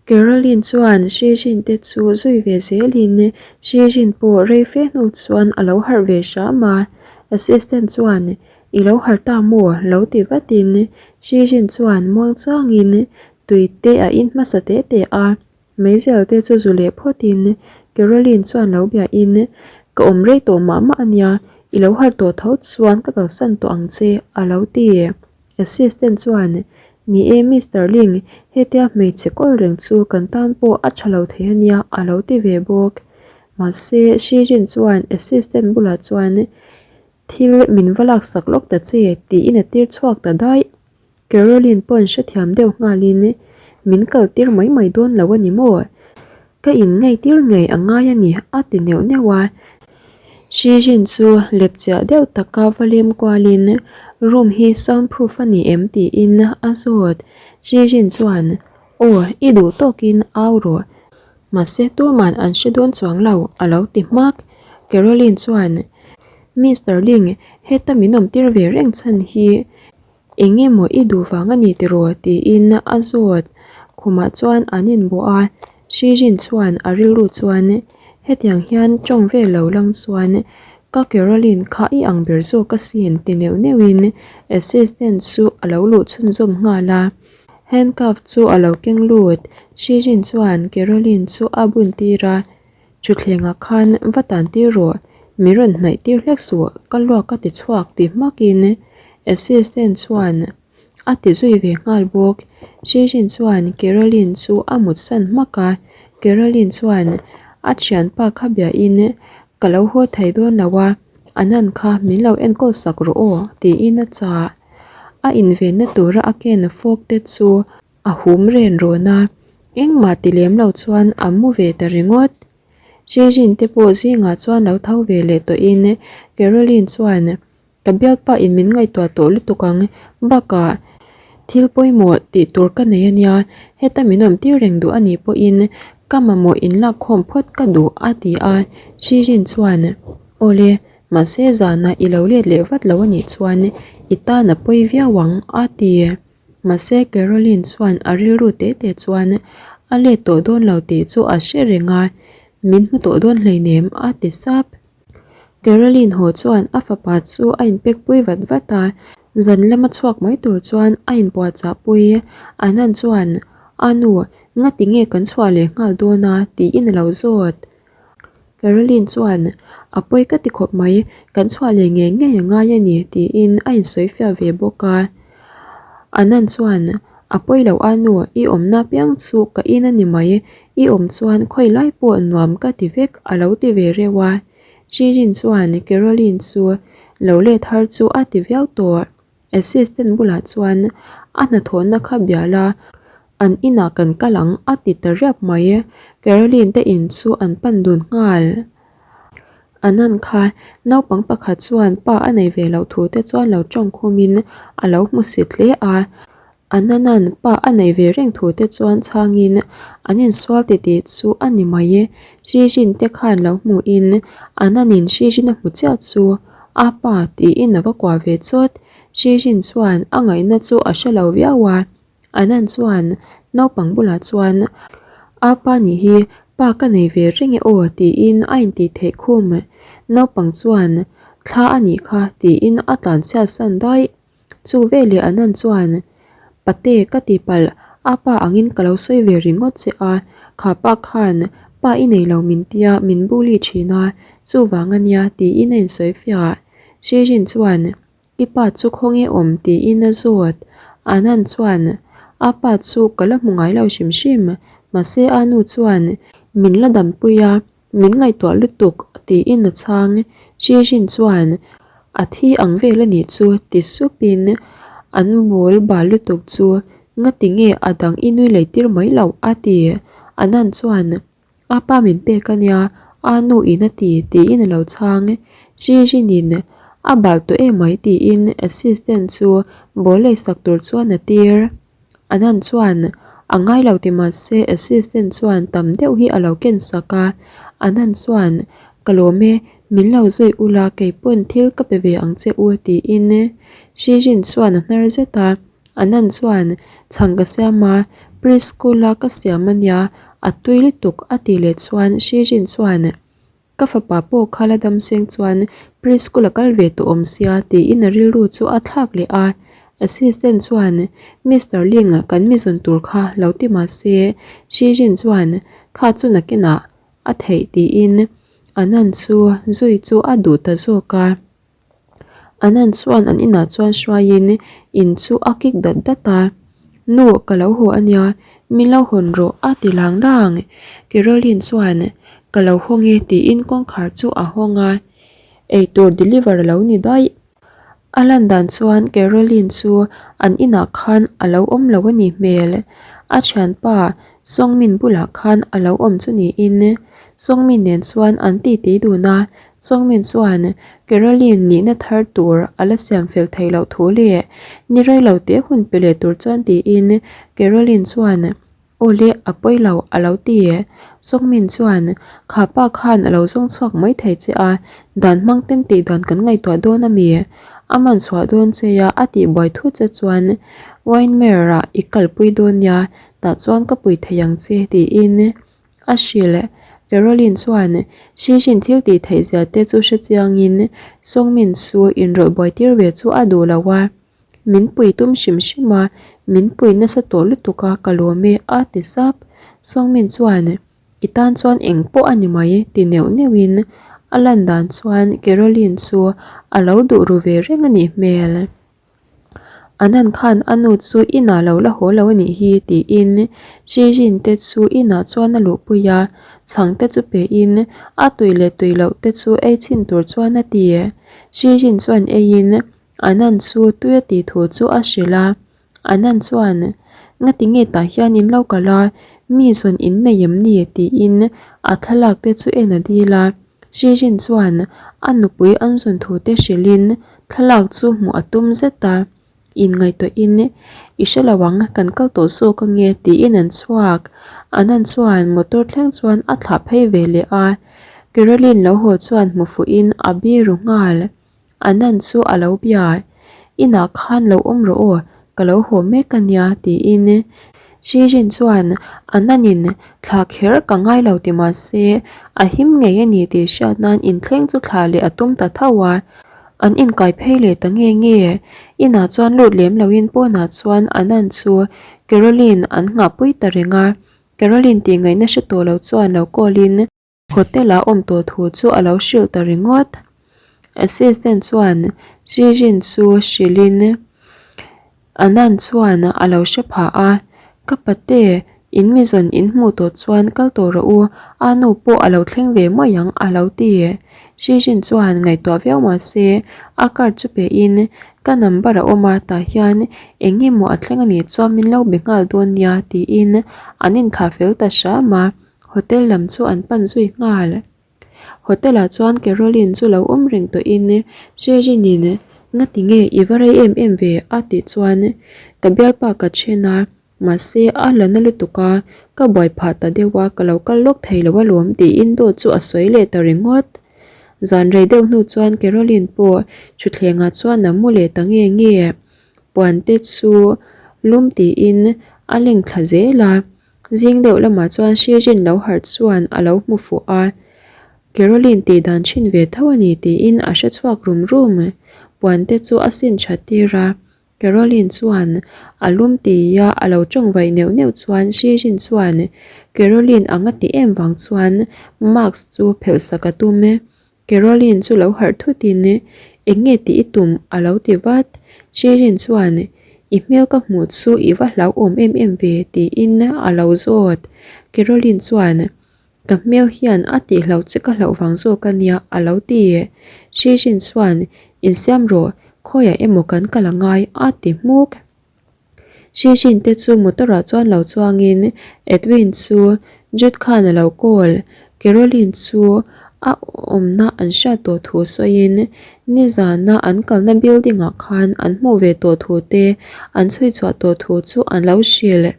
Caroline chuan Shijin te chu zui ve zelin Shijin pawh rei fe hnu chuan a lo harh ve hram a, assistant chuan I lo harh ta maw? lo ti vatin Shijin chuan muang changin tui te a in hmasa te te a, meizial te chu zu leh phawtin Caroline chuan lo biahin Ka awm rei tawh mah mah a nia, i lo harh tawh tho chuan ka kalsan tawh ang che a lo ti. Assistant chuan, Ni e, Mister Ling, hetia hmeichhe kawl reng chu kan tan pawh a tha lo thei a nia, a lo ti ve bawk. Mahse, Shirin chuan assistant bulah chuan, Thil min va laksak lawk ta che, tiin a tir chhuak ta daih. Caroline pawn hrethiam deuh nghalin, Min kal tir mai mai dawn lo a ni maw? Ka inngaihtir ngei a ngai a ni, a ti neuh neuh a. Shirin chu lepchiah deuh taka va lem kualin room hi sound proof a ni em tiin a zawt. Shirin chuan, Aw, i duh tawkin au rawh. Mahse tuman an hre dawn chuang lo, a lo ti hmak. Caroline chuan, Mister Ling, heta min awmtir ve reng chhan hi Eng emaw i duh vang a ni tiraw? tiin a zawt. Khumah chuan an inbawh a, Shirin chuan a rilru chuan hetiang hian tawng vel lo lang chuan ka Caroline kha i ang ber zawk asin ti neuh neuhin assistant chu a lo luh chhunzawm nghal a. Handcuff chu a lo keng lut. Shirin chuan Caroline chu a bun tir a. Thutthlengah khan va tan tir rawh, mi rawn hnaih tir hlek suh, ka luak a ti chhuak ti hmakin assistant chuan a ti zui ve nghal bawk. Shirin chuan Caroline chu a mut san hmak a, Caroline chuan a thianpa kha biahin ka lo haw thei dawn lo a, Anan kha min lo enkawl sak rawh aw tiin a chah. A invenna tura a ken fork te chu A hum ren rawn a, engmah ti lem lo chuan a mu ve ta ringawt. Shirin te pawh zingah chuan lo tho ve leh tawhin Caroline chuan, Ka bialpa in min ngaihtuah tawh lutuk ang, bakah thil pawimawh tih tur ka nei ania, heta min awm tir reng duh anih pawhin ka mamawh inlakkhawm phawt ka duh a ti a. Shirin chuan, Awle, mahse zanah i lo let leh vat lo anih chuan i tan a pawi viau ang a ti. Mahse Caroline chuan a rilru teh teh chuan a let tawh dawn lo tih chu a hre reng a, Min hmu tawh dawn hleinem a ti sap. Caroline haw chuan a fapa chu a inpek pui vat vat a, zan lama chhuak mai tur chuan a inpuahchah pui. Anand chuan, A nu, ngati nge kan chhuah leh nghal dawn a? tiin a lo zawt. Caroline chuan, A pawi ka ti khawp mai, kan chhuah leh ngei ngei a ngai a ni, tiin a insawi fiah ve bawk a. Anand chuan, A pawi loh a nu, i awmna piang chu ka in a ni mai, i awm chuan khawi lai pawh nuam ka ti vek, a lo ti ve reuh a. Shirin chuan Caroline chu lo let har chu a ti viau tawh. Assistant bulah chuan a hnathawhna kha bia la, an inah kan kal ang a ti ta riap mai. Caroline te in chu an pan dun nghal. Anand kha naupang pakhat chuan pa a nei ve loh thu te chuan lo tawng khumin a lo hmu sit hle a. Anand-a'n pa a nei ve reng thu te chuan chhangin an insual titih chu a ni mai. Shijin te khan lo hmuhin Anand-in Shijin a hmu chiah chu A pa, tiin a va kuah ve chawt. Shirin chuan a ngaihna chu a hre lo viau a. Anand chuan naupang bulah chuan, A pa nih hi pa ka nei ve reng e aw, tiin a intih theih khum. Naupang chuan, Thla a nih kha, tiin a tlanchhiat san daih. Chu veleh Anand chuan, Pate, ka ti palh, a pa angin ka lo sawi ve ringawt che a, kha pa khan pa i nei lo min tia min bully thin a, chuvang a nia tiin a insawi fiah. Shirin chuan, I pa chu khawnge awm tiin a zawt. Anand chuan, A pa chu ka la hmu ngai lo hrim hrim, mahse a nu chuan min la dampui a, Min ngaihtuah lutuk tiin a chhang. Shirin chuan a thi ang vel a nih chu ti supin an bawl bal lutuk chu ngati nge a dang i nui lei tir mai loh a ti. Anand chuan a pa min pek a nia a nu in a ti tiin a lo chhang. Shirinin a bal tawh emai tiin assistant chu bawl lei sak tur chuan a tir. Anand chuan a ngai lo ti mah se assistant chuan tam deuh hi a lo ken sak a, Anand chuan ka lawm e, min lo zui ula kei pawn thil ka pe ve ang che u tiin Shirin chuan a hnar zet a, Anand chuan chhang ka siam a, Pre-school a ka siam ania, a tui lutuk a tih leh chuan Shijin chuan Ka fapa pawh kha la dam seng chuan pre-school a kal ve tawh awm sia tiin a rilru chu a thlak leh a. Assistant chuan Mister Ling kan mi zawn tur kha lo ti mah se Shijin chuan kha chu nakinah a theih tiin Anand chu zui chu a duh ta zawk a. Anand chuan an inah chuan hruaiin in chu a kik dat dat a, Nu ka lo haw a nia, min lo hawn rawh a ti lang lang. Caroline chuan ka lo hawng e tiin kawngkhar chu a hawng a, eitur deliver a lo ni daih. A lan dan chuan Caroline chu an inah khan a lo awm lo a nih hmel. A thianpa Sawngmin bulah khan a lo awm chu niin Sawngmin nen chuan an titi dun a, Sawngmin chuan Caroline nihna thar tur a la siam fel theih loh thu leh ni rei lo te hun pe leh tur chuan tiin Caroline chuan Aw le a pawi lo a lo ti. Sawngmin chuan Kha pa khan a lo zawng chhuak mai thei che a, dan hmang ten tih dan kan ngaihtuah dawn a mi? A man chhuah dawn che a a tih buai thu che chuan Windmere-ah i kalpui dawn nia, tah chuan ka pui thei ang che tiin A hrilh. Caroline chuan Xi-Jin thil tih theih zia te chu hre chiangin Songmin chu inrawlh buai tir ve chu a duh lo a, Min pui tum hrim hrim a, min pui nasa tawh lutuk a ka lawm e a ti sap. Songmin chuan I tan chuan eng pawh a ni mai ti neuh neuhin a lan dan chuan Caroline chu a lo duh ru ve reng a nih hmel. Anan khan a nu chu inah lo la haw lo a nih hi tiin Shijin te chu inah chuan a luhpui a, chhang te chu pehin a tui leh tui loh te chu ei chhin tur chuan a ti. Shijin chuan eiin Anan chu tui a tih thu chu a hrilh a, Anan chuan Ngati nge tah hian in lo kal a, mi zawn in nei em ni tiin a thlalak te chu en a dil a. Shijin chuan a nupui an zawn thu te hrilhin Thlalak chu hmuh a tum zet a, inngaihtuahin i hre lo ang, kan kal tawh zawk ange tiin an chhuak. Anand chuan motor thleng chuan a thlah phei ve leh a, Caroline lo haw chuan hmu fuhin a biru nghal. Anand chu a lo bia, Inah khan lo awm rawh aw, ka lo haw mek a nia tiin Shirin chuan Anand-in thla kher ka ngai lo ti mah se a him ngei a ni tih hriat nan inthleng chu thla leh a tum ta tho a. An inkai phei leh ta nge nge. Inah chuan lut lem loin pawnah chuan Anand chu Caroline an nghahpui ta reng a. Caroline tih ngaihna hre tawh lo chuan lo call in hotel ah awm tawh thu chu a lo hrilh ta ringawt. Assistant chuan Shijin chu hrilhin Anand chuan a lo hre phah a, Ka pate, in mi zawn in hmuh tawh chuan kal tawh rawh u, a nu pawh a lo thleng ve mai ang a lo ti. Shijin chuan ngaihtuah viau mah se a card chu pehin ka number a awm a tah hian eng nge maw a thleng a nih chuan min lo be nghal dawn nia tiin an inthlah fel ta hram a. Hotel lam chu an pan zui nghal. Hotel ah chuan Caroline chu lo awm reng tawhin Shejin-in ngati nge i va rei em em ve a tih chuan ka bialpa ka then a, mahse a la na lutuk a, ka buai phah ta deuh a ka lo kal lawk thei lo alawm tiin dawt chu a sawi leh ta ringawt. Zan rei deuh hnu chuan Caroline pawh thutthleng ah chuan a mu leh ta nge nge. Puan te chu lum tiin a leng thla zel a. Zing deuh lamah chuan Shijin lo harh chuan a lo hmu fuh a, Caroline tih dan thin ve tho a ni tiin a hre chhuak rum rum. Puan te chu a sin that tir a, Caroline chuan a lum tia a lo tawng vaih neuh neuh chuan Shijin chuan Caroline ang a ti em vang chuan mask chu phelh sak a tum e. Caroline chu lo harh thut in eng nge tih i tum a lo ti vat. Shirin chuan i hmel ka hmuh chu i va hlauhawm em em ve tiin a lo zawt. Caroline chuan ka hmel hian a tih hlauh che ka hlauh vang zawk a nia a lo ti. Shirin chuan insiam rawh khawiah emaw kan kal a ngai a ti hmuk. Shijin te chu motor ah chuan lo chuangin Edwin chu Jude khan a lo call, Caroline chu a awmna an hriat tawh thu sawiin nizana an kalna building ah khan an hmuh ve tawh thu te an chhui chhuah tawh thu chu an lo hrilh.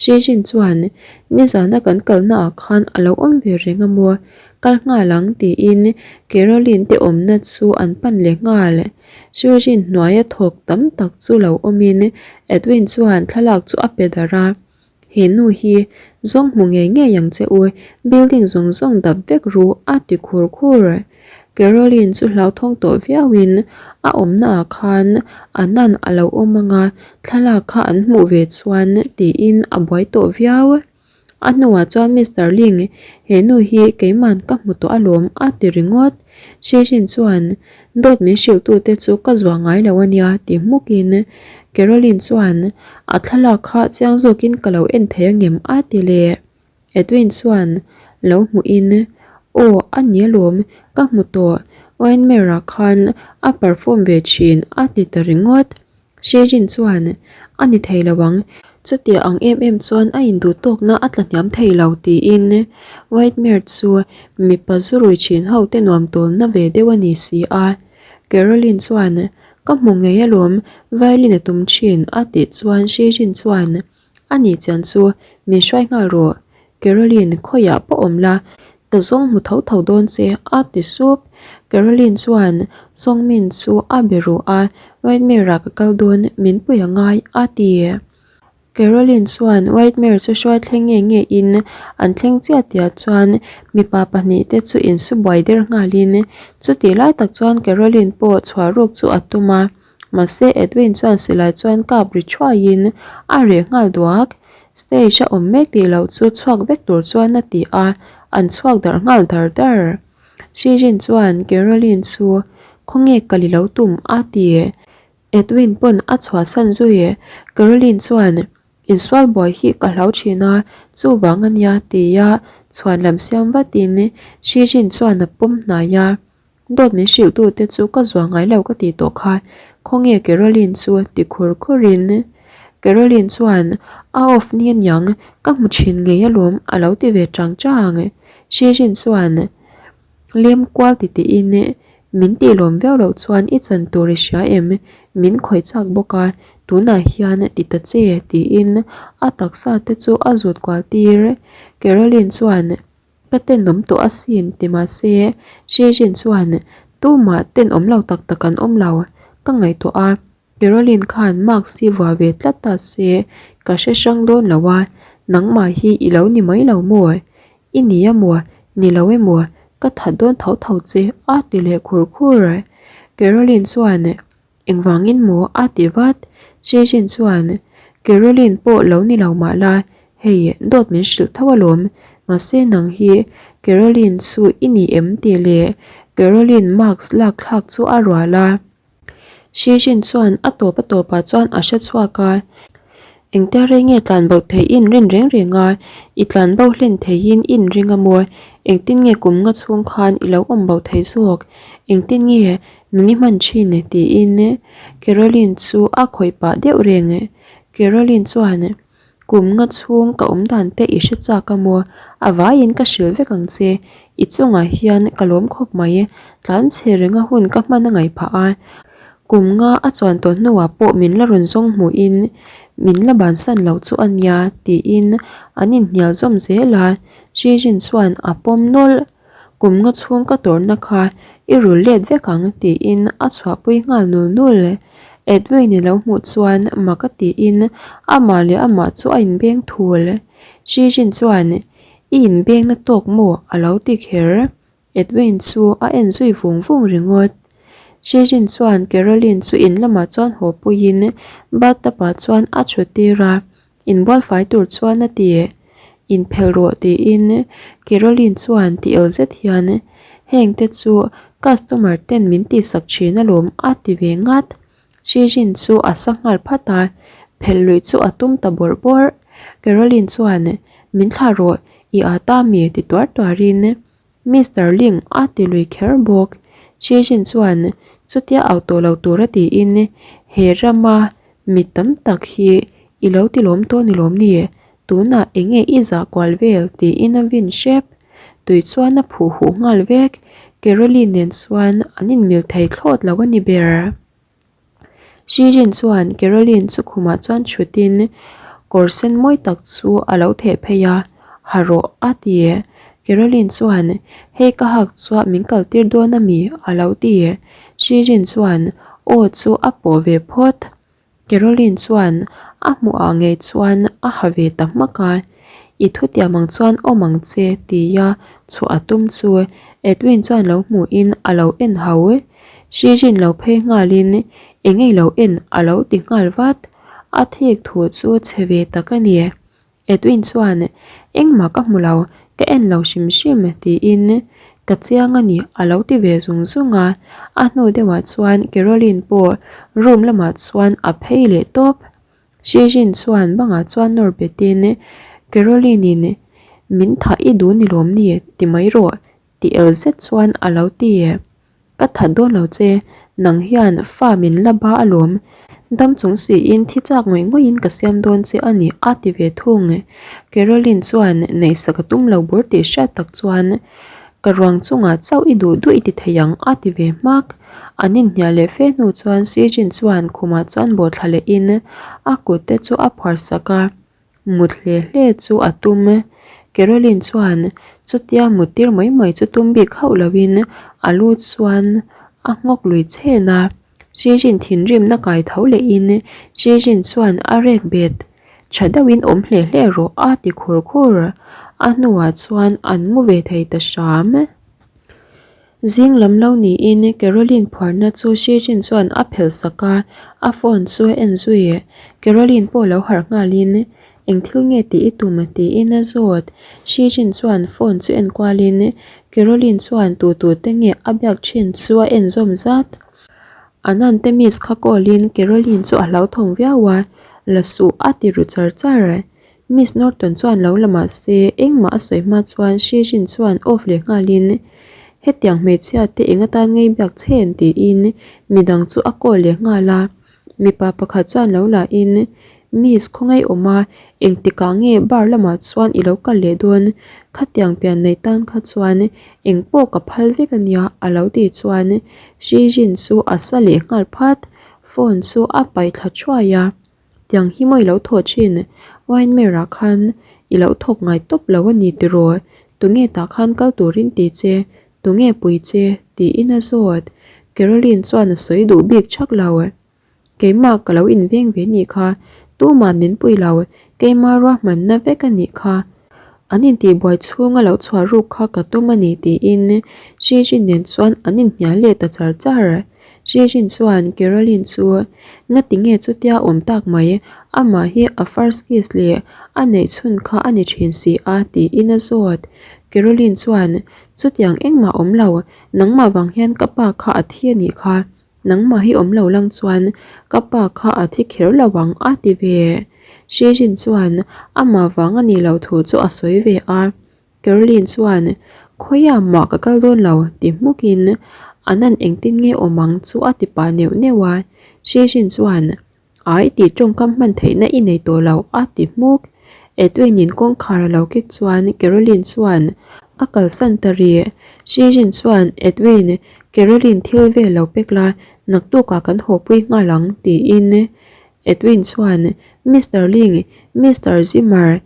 Shijin chuan nizana kan kalna ah khan a lo awm ve reng a maw, kal nghal ang tiin Caroline te awmna chu an pan leh nghal. Shijin hnuaia thawk tam tak chu lo awmin Edwin chuan thlalak chu a pe darh a. He nu hi zawng hmu ngei ngei ang che u, building zawng zawng dap vek ru a ti khur khur. Caroline chu hlauthawng tawh viauin a awmna ah khan a nan a lo awm anga thlalak kha an hmuh ve chuan tiin a buai tawh viau. A hnuah chuan Mister Ling, he nu hi keiman ka hmu tawh alawm a ti ringawt. Shejin chuan dawt min hrilhtute chu ka zuah ngai lo ania ti hmukin Caroline chuan a thlalak kha chiang zawkin ka lo en thei angem a ti leh. Edwin chuan lo hmuhin Aw a ni alawm ka hmu tawh Windmere ah khan a perform ve thin a ti ta ringawt. Shejin chuan A ni thei lo ang, chutia ang em em chuan a induh tawkna a tla hniam thei lo tiin Whitemare chu mipa zu rui thin ho te nuam tawlna ve deuh a ni si a. Caroline chuan Ka hmu ngei alawm violin a tum thin a tih chuan Shejin chuan A nih chian chu min hruai nghal rawh, Caroline khawiah pawh awm la, ka zawng hmu tho tho dawn che a ti sup. Caroline chuan Sawngmin chu a be ruh a, Whitemare-ah ka kal dawn min pui a ngai a ti. Caroline chuan Whitemare chu hruai thleng nge nge in an thleng chiah tihah chuan mipa pahnihte chu insu buai der nghalin chutih lai tak chuan Caroline pawh chhuah ruk chu a tum a. Mahse Edwin chuan silai chuan kap ri thuaiin a reh nghal duak. Stage a awm mek tih loh chu chhuak vek tur chuan a ti a, an chhuak darh nghal dar dar. Shijin chuan Caroline chu khawnge kal i lo tum a ti. Edwin pawn a chhuahsan zui. Caroline chuan Insual buai hi ka hlau thin a, chuvang a nia tia chhuan lam siam vatin Shijin chuan a pawm hnai a. Dawt min hrilh tu te chu ka zuah ngai lo ka tih tawh kha, khawnge Caroline chu ti khur khur in Caroline chuan a off ni aniang ka hmu thin ngei alawm a lo ti ve chang chang. Shijin chuan lem kual ti tih in min tih lawm viau loh chuan i chan tur i hria em min khawih chak bawk a tunah hian ti ta che tiin a taksa te chu a zut kual tir. Caroline chuan Ka tenawm tawh asin ti mahse Shejin chuan tumah tenawm lo tak tak an awm lo. Ka ngaihtuah a, Caroline khan mask hi vuah ve tlat ta se ka hre hrang dawn lo a, nangmah hi i lo ni mai lo maw? I ni a maw? Ni lo emaw? Ka that dawn tho tho che a ti leh khur khur. Caroline chuan Engvangin maw a ti vat? Shejin chuan, Caroline pawh lo ni lo mah la, hei dawt min hrilh tho alawm. Mahse nang hi Caroline chu i ni em tih leh Caroline mask lak thlak chu a rual a. Shejin chuan a tawp a tawpah chuan a hre chhuak a. Engtia rei nge tlan bo thei in rin reng reng a, i tlan bo hlen theiin in ring a maw? Engtin nge kum nga chhung khan i lo awm bo thei zawk? Engtin nge nun i hman thin? tiin Caroline chu a khawih pah deuh reng. Caroline chuan, Kum nga chhung ka awm dan te i hre chak a maw? A vaiin ka hrilh vek ang che. I chungah hian ka lawm khawp mai. Tlan chhe renga hun ka hman a ngaih phah a. Kum nga a chuan tawh hnuah pawh min la rawn zawng hmuhin min la bansan loh chu a nia tiin an inhnial zawm zel a, Shijin chuan a pawm nawlh. Kum nga chhung ka tawrhna kha i rul let vek ang tiin a chhuahpui nghal nul nul. Edwin-i lo hmuh chuan mak a tiin amah leh amah chu a inbeng thul. Shijin chuan i inbengna tawk maw a lo ti kher. Edwin chu a en zui vung vung ringawt. Shejin chuan Caroline chu in lamah chuan haw puiin bathtub ah chuan a thut tir a, inbual fai tur chuan a ti. Inphelh rawh tiin Caroline chuan ti el zet hian heng te chu customer ten min tihsak thin alawm a ti ve ngat. Shejin chu a sa nghal phat a, phelh luih chu a tum ta bawrh bawrh. Caroline chuan min thlah rawh i â ta mi ti tuar tuarin Mister Ling a ti lui kher bawk. Shejin chuan chutia au tawh lo tura tiin he rama mi tam tak hi i lo ti lawm tawh ni lawm ni? Tunah eng nge i zah kual vel tiin a vin hrep. Tui chuan a phuh huh nghal vek. Caroline nen chuan an inmil thei thlawt lo a ni ber. Shirin chuan Caroline chu khumah chuan thutin kawr sen mawi tak chu a lo theh phei a, Ha rawh a ti. Caroline chuan hei ka hak chuah min kal tir dawn a mi a lo ti. Shirin chuan aw chu a pawh ve phawt. Caroline chuan a hmuh ah ngei chuan a ha ve ta hmak a, I thutiam ang chuan awm ang che tia chhuah a tum chu Edwin chuan lo hmuhin a lo en hau. Shijin lo phei nghalin eng nge lo en a lo ti nghal vat. A thik thu chu chhe ve tak a ni. Edwin chuan, Engmah ka hmu lo, ka en lo hrim hrim tiin ka chiang a ni a lo ti ve zung zung a. A hnu deuhah chuan Caroline pawh room lamah chuan a phei leh tawp. Shijin chuan bangah chuan nawr betin, Caroline-in min thah i duh ni lawm ni ti mai rawh ti el zet chuan a lo ti. Ka that dawn lo che, nang hian fa min la ba alawm. Dam chung siin thi chak ngawih ngawihin ka siam dawn che a ni a ti ve thung. Caroline chuan neihsak a tum lo bur tih hriat tak chuan ka ruang chungah chauh i duh duh i ti thei ang a ti ve hmak. An inhnial leh fe hnu chuan Sijin chuan khumah chuan bawhthla lehin a kut te chu a phuar sak a. Mut hle hle chu a tum. Caroline chuan chutia mut tir mai mai chu tum bik hauh loin a lu chuan a nghawk lui chhen a. Shijin thinrimna kai tho lehin Shijin chuan a rek bet tha deuhin awm hle hle rawh a ti khur khur. A hnuah chuan an mu ve thei ta hram. Zing lam lo niin Caroline phuarna chu Shijin chuan a phelh sak a, a phone chu a en zui. Caroline pawh lo harh nghalin, Eng thil nge tih i tum? tiin a zawt. Shijin chuan phone chu en kualin Caroline chuan tu tu te nge a biak thin chu a en zawm zat. Anand te miss kha call in Caroline chu a hlauthawng viau a, la suh a ti ru char char. Miss Norton chuan lo la mah se engmah a sawi hma chuan Shijin chuan off leh nghalin hetiang hmeichhia te eng atan ngei biak chhen tiin midang chu a call leh nghal a. Mipa pakhat chuan lo la in Miss khawngaih awm a engtikah nge bar lamah chuan i lo kal leh dawn khatiang pian nei tan kha chuan engpawh ka phal vek a nia a lo tih chuan Shijin chu a sa leh nghal phat phone chu a paih thla thuai a. Tiang hi maw i lo thawh thin? Wine ah khan i lo thawk ngai tawp lo a ni tiraw? Tunge tah khan kal turin ti che? Tunge pui che? tiin a zawt. Caroline chuan a sawi duh bik thak lo. Keimah ka lo inveng ve nih kha, tumah min pui lo, keimah ruahmanna vek a nih kha. An intihbuai chhunga lo chhuah ruk kha ka tum a ni tiin Shijin nen chuan an inhnial leh ta char char. Shijin chuan Caroline chu ngati nge chutia awm tak mai, amah hi a first kiss leh a neih chhun kha a ni thin si a tiin a zawt. Caroline chuan chutiang engmah awm lo, nangmah vang hian ka pa kha a thi a nih kha. Nangmah hi awm lo lang chuan ka pa kha a thi kher lo ang a ti ve. Shijin chuan amah vang a nih loh thu chu a sawi ve a. Caroline chuan khawiah mah ka kal dawn lo ti hmukin Anan engtin nge awm ang chu a ti pah neuh neuh a. Shijin chuan Ai tih tawngkam hman theihna i nei tawh lo a ti hmuk. Edwin-in kawngkhar a lo kik chuan Caroline chuan a kalsan ta rih. Shijin chuan Edwin, Caroline thil vel lo pek la, naktukah kan hawpui nghal ang tiin Edwin chuan Mister Ling, Mister Zimmer,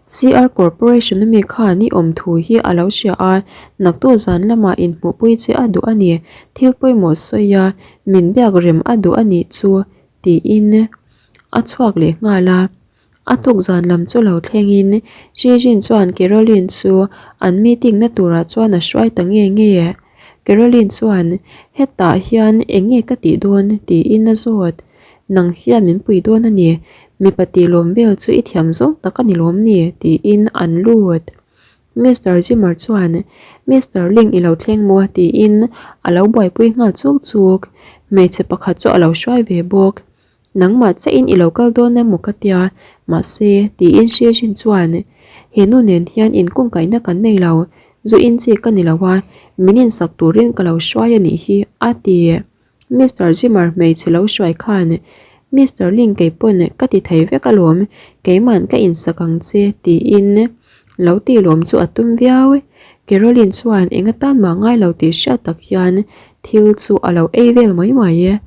CR Corporation ami khan i awm thu hi a lo hria a, naktu zan lamah inhmuhpui che a duh a ni, thil pawimawh sawi a, min biak rem a duh a nih chu, tiin a chhuak leh nghal a. A tuk zan lam chu lo thlengin Shijin chuan Caroline chu an meeting na turah chuan a hruai ta nge nge. Caroline chuan, Hetah hian eng nge ka tih dawn? tiin a zawt. Nang hian min pui dawn a ni, mipa tih lawm vel chu i thiam zawng tak a ni lawm ni? tiin an lut. Mister Zimmer chuan, Mister Ling i lo thleng maw? tiin a lo buaipui nghal chuk chuk. Hmeichhe pakhat chu a lo hruai ve bawk. Nangmah chiahin i lo kal dawn emaw ka tia, mahse, tiin Shijin chuan, He nu nen hian inkungkaihna kan nei lo, zu in chi ka ni lo a, min insak turin ka lo hruai a nih hi, a ti. Mister Zimmer hmeichhe lo hruai khan, Mister Ling kei pawn ka ti thei vek alawm, keima'n ka insak ang che, tiin lo tih lawm chu a tum viau. Caroline chuan eng atan mah ngai lo tih hriat tak hian thil chu a lo ei vel mai mai.